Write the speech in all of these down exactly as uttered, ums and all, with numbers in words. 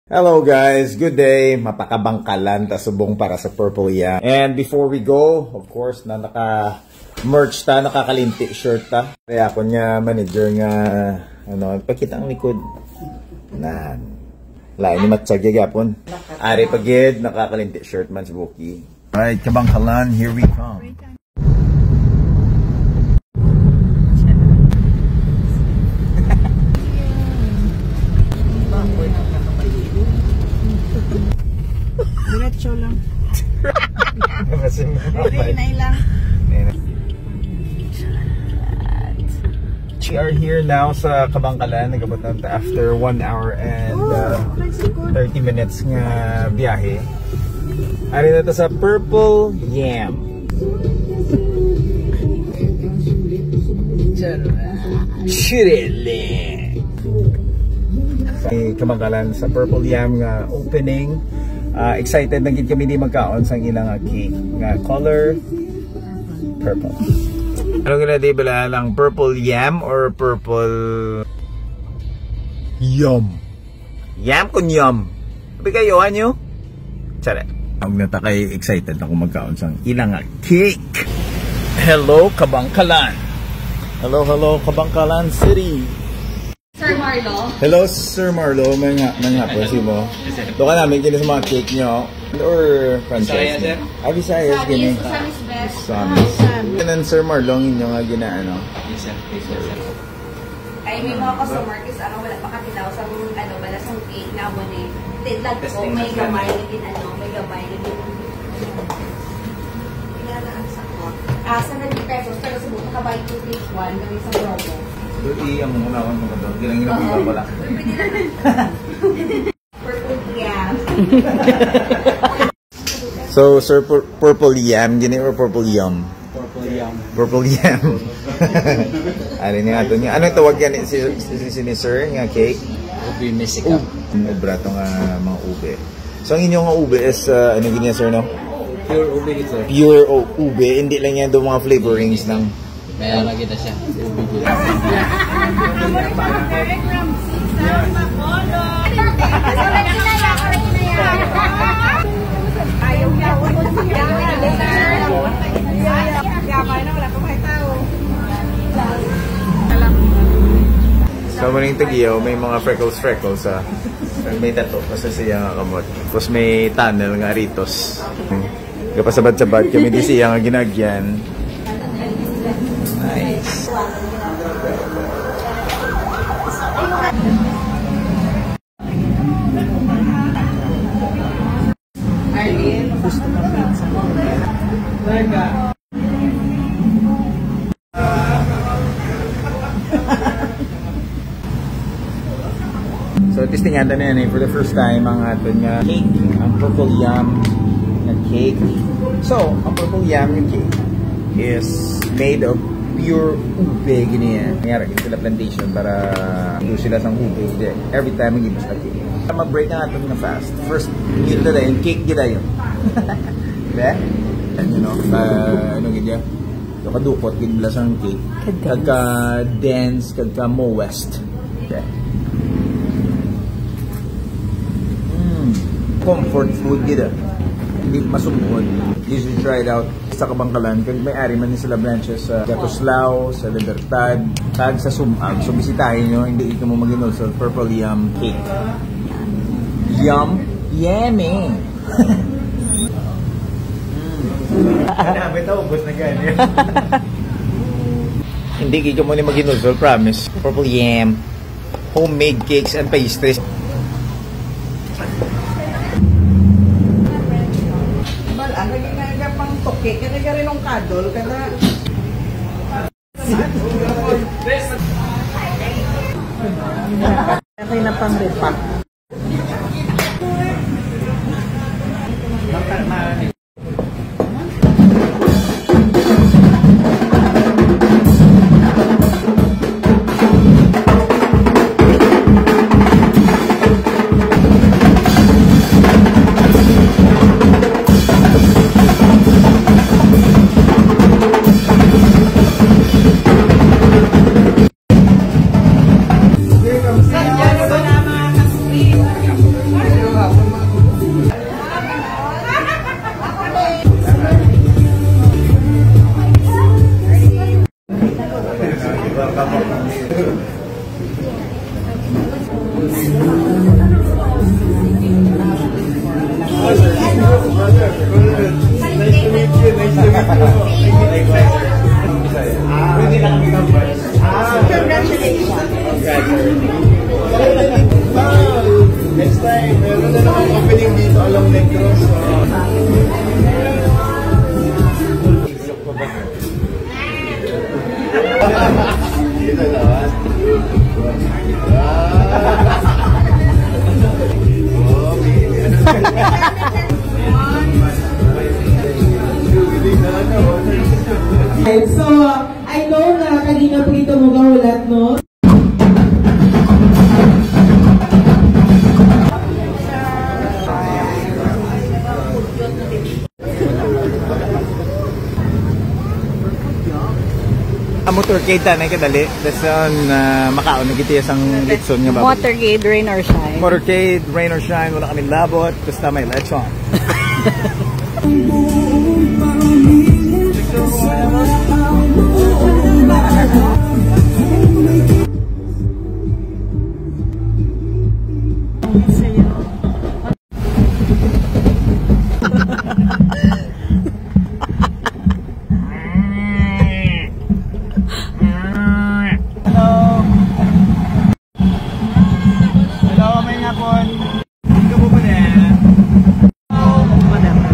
Hello guys, good day. Mapakabangkalan ta subong para sa Purple Yam. And before we go, of course, na naka merch ta, nakakalinti shirt ta. Kaya ako niya manager nga, ano, pakita ang likod. Nan. Lain ni matsyag gyapon. Ari pa gid, nakakalinti shirt man si Buki. Right, Kabangkalan, here we come. Diretso lang. Kasi mo Hinay lang. We are here now sa Kabangkalan. Nagabot na ta after one hour and, uh, thirty minutes nga biyahe. Ari na ta sa Purple Yam. Chirili. Eh, Kabangkalan, sa Purple Yam nga opening. Ah, excited na gid kami di magkaon sang ilang cake nga color purple. Ano gina di bala lang, Purple Yam or Purple Yum? Yam kun yum. Sabi kayo, ano? Tsara. Ang natakay excited ako magkaon sang ilang cake. Hello, Kabangkalan. Hello, hello, Kabangkalan City. Sir Marlo? Hello, Sir Marlo. May nga, may nga po, si mo. Doon ka namin, kini sa mga cake nyo. Or franchise Bisaya, nyo? Sir? Ah, Bisaya, Samis, gini. Samis best. Samis. Samis. Yan ang Sir Marlo, ang inyo nga ginaano. Yes, sir. Yes, sir. Ay, may mga customer, kis, ano, wala pa katilaw sa mga, ano, wala sa cake nga mo ni. Tinlag ko, may gamay, gin, ano, may gamay, gin. Wala na ang sakot. Ah, sa nag pesos, pero subok, nakabayad ko page one, kami sa promo. Doon, iya mo muna ako ng maganda. Ginang-ginang Oo. Pala. Uy, pwede na. Purple yam. So, Sir, pur- purple yam, gini or purple yum? Purple yam. Purple yam. Ano ni ato niya? Ano tawag yan si, si, si, ni Sir nga cake? Ube Mexican. Ub- Obra to nga mga ube. So, ang inyo nga ube is, uh, ano gini, sir, no? Pure ube, sir. Pure o- ube, hindi lang yan do mga flavorings ng May ara kita siya. Ube gid. So, maning tagiyaw, may mga freckles-freckles, ah. May tato pa sa siya nga kamot. Tapos may tunnel nga aritos. Kapasabad-sabad kami di siya nga ginagyan. Nice. So, testingan ta na yan, eh, for the first time ang aton nga cake, ang purple yam nga cake. So, ang purple yam nga cake is made of pure ube, gini, eh. Nangyari, sila plantation para do sila sang ube, di. Every time, mag-inom sila cake. Ma-break ang aton nga fast. First meal na dahil, cake gid dayon. Di? And, you know, uh, ano gid yan? So, kadukot gid bala sang cake. Ka-dense. Kagka-dense, kagka-moist. Okay. Mm. Comfort food gid, ah. Hindi masumod. You should try it out sa Kabangkalan. Kag may ari man ni sila branches sa Gatuslao, sa Libertad, kag sa Sumag. So, bisitahin nyo, hindi ikaw mo maginulsol. Purple yam cake. Yum. Yummy. Mm. Ano, may taubos na gani. Hindi, kay kamo ni maginulsol, promise. Purple yam. Homemade cakes and pastries. Bal, ano yung nga pang tuki? Kaya ka rin ng kadol, kada... Kaya na pang repack. Meron na namang opening dito along Negros. Kita naman. So, I know na kanina pa kita mo gahulat, no? Ang motorcade, tanay kadali. Dason, ah, makaon na kita sang litson nga baboy. Motorcade, rain or shine. Motorcade, rain or shine, wala kami labot, basta may lechon. Hello. Hello, may hapon. Ikaw po pala. Hello.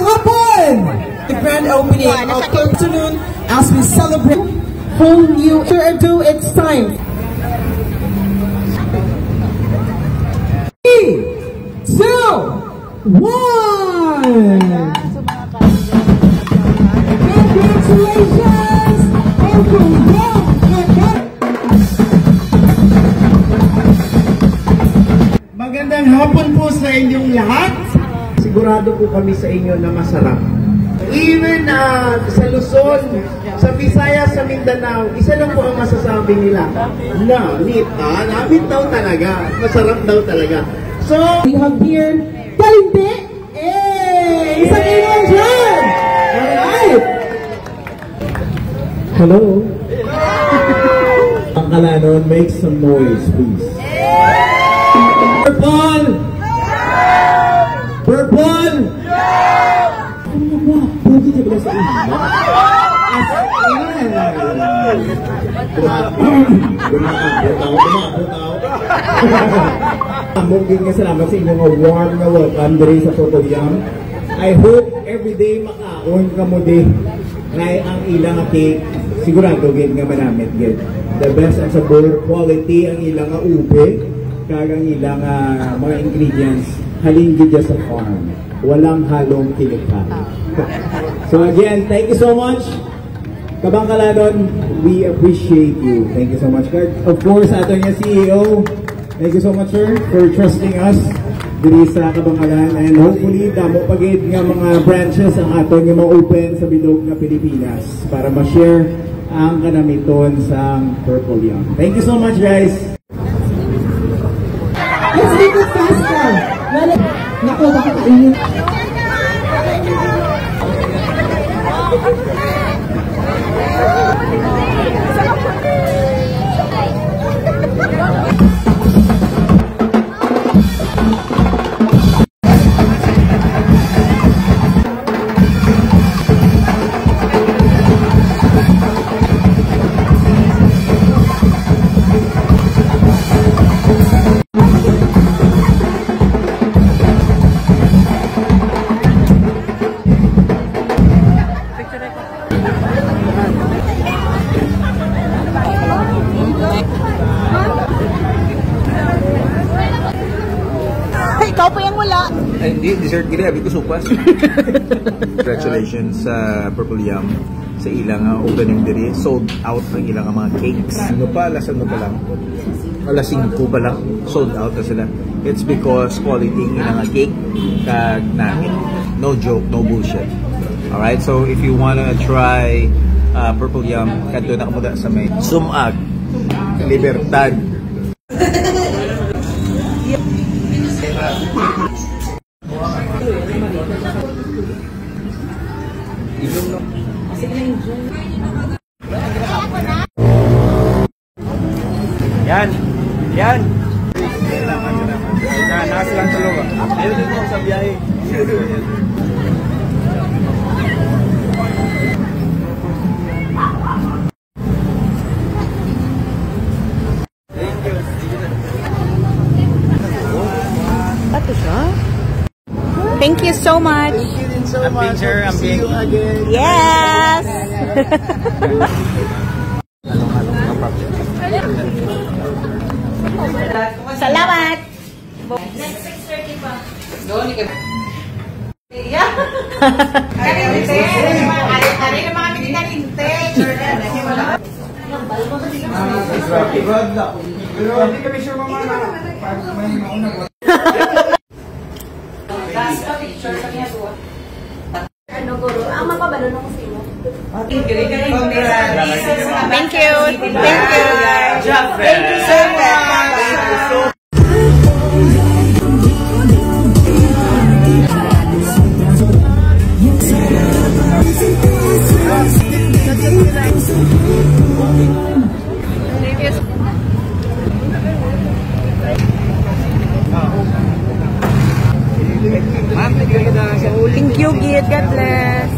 Hapon! The grand opening of Afternoon as we celebrate whole new After Ado, it's time. Three, two, one! Congratulations! Uncle Ron! Magandang hapon po sa inyong lahat. Sigurado po kami sa inyo na masarap. Even uh, sa Luzon, sa Visayas, sa Mindanao, isa lang po ang masasabi nila. Namit. Ah, namit daw talaga. Masarap daw talaga. So, we have here, Kalindi. Hey! Isang amen dyan! Alright! Hello? Pangkalanon, make some noise, please. Purple! Purple! Ano mo? Pwede ka ba sa inyo? As in! Bumabuta ako, bumabuta ako. Amo gid nga salamat sa inyo nga warm nga welcome diri sa Purple Yam. I hope everyday makaon kamo di. Kay ang ila nga cake, sigurado gid nga manamit gid. The best ang sabor, quality ang ila nga ube, kag ang ila nga mga ingredients halin gid sa farm. Walang halong kinikha. So again, thank you so much. Kabangkalanon, we appreciate you. Thank you so much, Kurt. Of course, ato nga C E O, thank you so much, sir, for trusting us diri sa Kabangkalan. And hopefully, damo pa gid nga mga branches ang aton nga ma-open sa bilog nga Pilipinas para ma-share ang kanamiton sa Purple Yam. Thank you so much, guys. Let's make it faster. Wala. Naku, baka kainin. Wala. Ay, hindi. Dessert gini. Abi ko supas. Congratulations sa Purple Yam sa ilang, uh, opening diri. Sold out ang ilang mga cakes. Ano pa? Alas ano pa lang? Alas singko pa lang. Sold out na sila. It's because quality ang ilang cake kag nami. No joke, no bullshit. Alright, so if you wanna try, uh, Purple Yam, kadto na kamo sa may Sumag, Libertad. Yan. Yan. Yan, nasa lang sa loob, ah. Ayun din po sa biyahe. Ato siya. Thank you so much. Thank you din so much. Picture. Hope to see you again. Yes. Salamat. Next six thirty pa. Doon, ikaw. Yeah. Karente. Ari, ari na mga mini karente. Pero hindi kami sure, mama, na pag may mauna. Last ka picture sa niya, duwa. Ano, guro? Ang mapabalo nung sino? Thank you. Thank you. Thank you so much. Thank you, Gid. God bless.